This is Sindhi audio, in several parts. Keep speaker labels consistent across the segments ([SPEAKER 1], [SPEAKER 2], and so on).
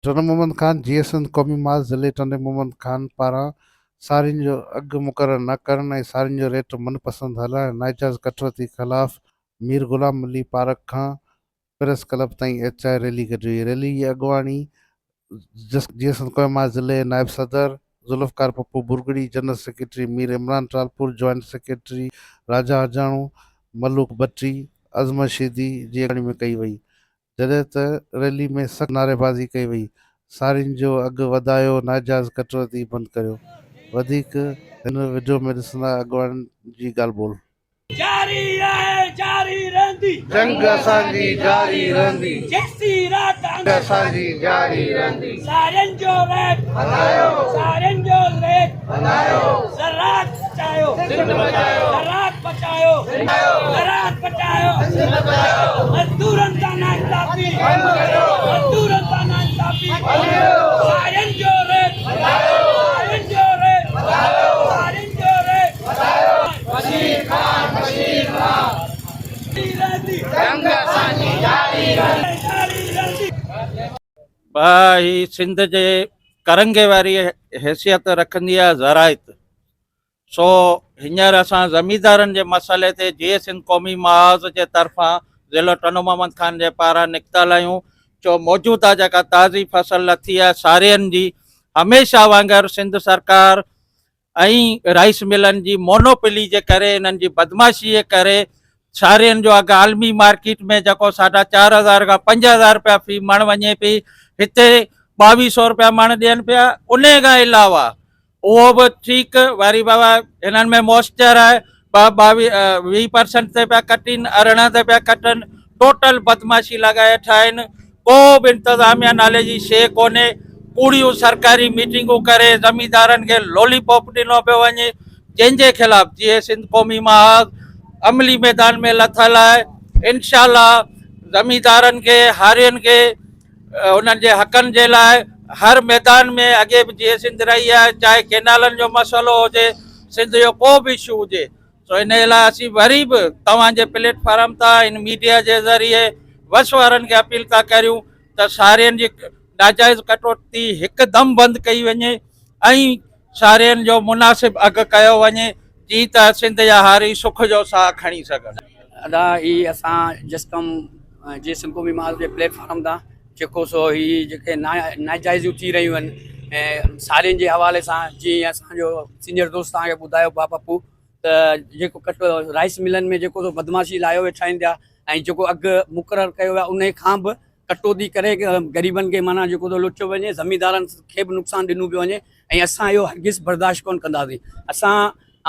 [SPEAKER 1] ٽنڊو محمد خان، جيئي سنڌ قومي محاذ ضلعي ٽنڊي محمد خان پاران سارين جو اگهه مقرر نه ڪرڻ ۽ سارين جو ريٽ من پسند هلائڻ ناجائز ڪٽوتي خلاف مير غلام علي پارڪ کان پريس ڪلب تائين احتجاجي ريلي ڪڍي وئي. ريلي جي اڳواڻي جيئي سنڌ قومي محاذ ضلعي جي نائب صدر Zulfiqar Pappu Bhurgri, general secretary Mir Imran Talpur, joint secretary Raja Hajano, Malook Bhatti, Azmat Sheedi جي اڳواڻي ۾ ڪئي وئي. جڏهن ته ريلي ۾ سخت نعريبازي ڪئي وئي، سارين جو اگهه وڌايو، ناجائز ڪٽوتي بند ڪريو. وڌيڪ هن وڊيو ۾ ڏسندا اڳواڻن جي ڳالهه ٻولهه.
[SPEAKER 2] جاري آهي جاري رهندي.
[SPEAKER 1] جنگ اسان جي جاري رهندي.
[SPEAKER 2] جيسين رات
[SPEAKER 1] جنگ اسان جي جاري رهندي.
[SPEAKER 2] سارين جو ريٽ
[SPEAKER 1] وڌايو.
[SPEAKER 2] سارين جو ريٽ
[SPEAKER 1] وڌايو.
[SPEAKER 2] زراعت بچايو
[SPEAKER 1] سنڌ بچايو.
[SPEAKER 2] زراعت بچايو
[SPEAKER 1] سنڌ بچايو.
[SPEAKER 2] زراعت بچايو
[SPEAKER 1] سنڌ بچايو.
[SPEAKER 2] مزدورن سان ناانصافي
[SPEAKER 1] بند ڪريو.
[SPEAKER 2] مزدورن سان ناانصافي
[SPEAKER 1] بند ڪريو.
[SPEAKER 2] سارين جو ريٽ
[SPEAKER 1] وڌايو.
[SPEAKER 2] سارين جو ريٽ
[SPEAKER 1] وڌايو.
[SPEAKER 2] سارين جو ريٽ
[SPEAKER 1] وڌايو. بشير خان بشير خان.
[SPEAKER 2] رهندي
[SPEAKER 1] جنگ اسان جي جاري رهندي.
[SPEAKER 2] جاري رهندي.
[SPEAKER 3] ڀاء هي سنڌ جي ڪرنگهي واري حيثيت رکندي آهي زراعت سو هينئر اسان زميندارن جي مسئلي تي جيئي سنڌ قومي محاذ جي طرفان ضلعو ٽنڊو محمد خان جي پاران نڪتل آهيون جو موجوده جيڪا تازي فصل لٿي آهي سارين جي هميشه وانگر سنڌ سرڪار ۽ رائيس ملن جي مونوپلي جي ڪري انهن جي بدمعاشي جي ڪري سارين جو اگهه عالمي مارڪيٽ ۾ جيڪو ساڍا 4000 کان 5000 رپيا في مڻ وڃي پئي هتي 22 سو رپيا مڻ ڏين پيا انهي کان علاوه اهو به ٺيڪ وري بابا هنن ۾ موئسچر آهي ٻه ٻاويهه 20 پرسنٽ تي پيا ڪٽين 18 تي پيا ڪٽن ٽوٽل بدمعاشي لڳائي ويٺا آهن ڪو به انتظاميا نالي جي شيء ڪونهي ڪوڙيون سرڪاري ميٽنگون ڪري زميندارن کي لولي پاپ ڏنو پيو وڃي جنهن جي خلاف جيئي سنڌ قومي محاذ عملي ميدان ۾ لٿل آهي انشاء الله زميندارن کي هارين کي انهن جي حقن جي لاء هر ميدان ۾ اڳي به جيئي سنڌ رهي آهي چاهي ڪينالن جو مسئلو هجي سنڌ جو ڪو به اشو هجي سو انهي لاء اسين وري به توهان جي پليٽ فارم تان هن ميڊيا جي ذريعي وس وارن کي اپيل ٿا ڪريون ته سارين جي ناجائز ڪٽوتي هڪدم بند ڪئي وڃي ۽ سارين جو مناسب اگهه ڪيو وڃي جيئن ته سنڌ جا هاري سک جو ساهه کڻي سگهن.
[SPEAKER 4] ادا هي اسان جسقم جي سنڌ قومي محاذ جي پليٽ فارم تان جيڪو سو هي جيڪي ناجائزيون ٿي رهيون آهن ۽ سارين جي حوالي سان جيئن اسان جو سينيئر دوست توهان کي ٻڌايو ڀا پپو ته جيڪو ڪٽ رائس ملن ۾ جيڪو سو بدمعاشي لايو ويٺا آهن پيا ۽ جيڪو اگهه مقرر ڪيو ويو آهي انهي کان به ڪٽوتي ڪري غريبن کي معنيٰ جيڪو ٿو لٽيو وڃي زميندارن کي به نقصان ڏنو پيو وڃي ۽ اسان اهو هرگز برداشت ڪونه ڪنداسين اسان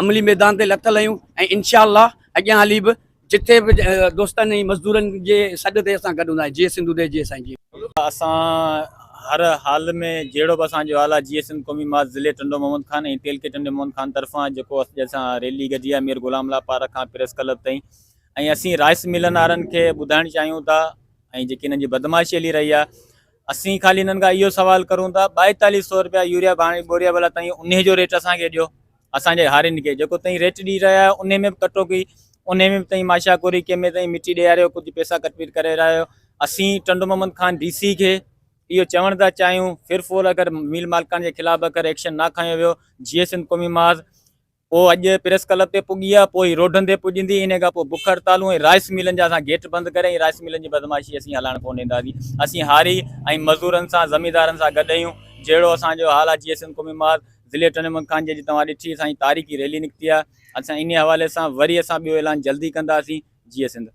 [SPEAKER 4] عملي ميدان تي لٿل آهيون ۽ انشاء الله اڳيان هلي به جتي به دوستن ۽ مزدورن جي سڏ تي اسان گڏ هوندا جيئي سنڌو ديس جيئي سائين جيئي.
[SPEAKER 5] اسان هر حال ۾ جهڙو به اسان جو حال آهي جيئي سنڌ قومي محاذ ضلعي ٽنڊو محمد خان ۽ تعلقي ٽنڊي محمد خان طرفان جيڪو اڄ اسان ريلي ڪڍي آهي مير غلام الله پارڪ کان پريس ڪلب تائين ۽ اسين رائس ملن وارن کي ٻڌائڻ چاهيون ٿا ۽ جيڪي انهن جي بدمعاشي هلي رهي آهي اسين خالي انهن کان اهو سوال ڪرون ٿا 42 سو روپيا يوريا ڀاڻي ٻوريا ڀلا تائين انهي جو ريٽ اسان کي ڏيو اسان جي هارين کي جيڪو تائين ريٽ ڏئي رهيا آهيو انهي ۾ به ڪٽوڪي انهي ۾ به تائين ماشا ڪوري ڪنهن ۾ تائين مٽي ڏياريو ڪجهه پئسا ڪٽپيٽ ڪري رهيا آهيو اسين ٽنڊو محمد خان ڊي سي کي اهو چوڻ ٿا چاهيون ڦر ڦول اگر ميل مالڪان جي خلاف اگر ايڪشن نه کنيو ويو جيئي سنڌ قومي محاذ پوء اڄ پريس ڪلب تي پڳي آ، پوء هي روڊن تي پڄندي، انهي کان پوء بک هڙتالون ۽ رائس ملن جا اسان گيٽ بند ڪري ۽ رائس ملن جي بدمعاشي اسين هلائڻ ڪونه ڏينداسين. اسين هاري ۽ مزورن سان، زميندارن سان گڏ آهيون. جهڙو اسان جو حال آ، جيئي سنڌ قومي محاذ، ضلعي ٽنڊي محمد خان جي اڄ توهان ڏٺي اسان جي تاريخي ريلي نڪتي آ. اسان انهي حوالي سان وري اسان ٻيو اعلان جلدي ڪنداسين. جيئي سنڌ.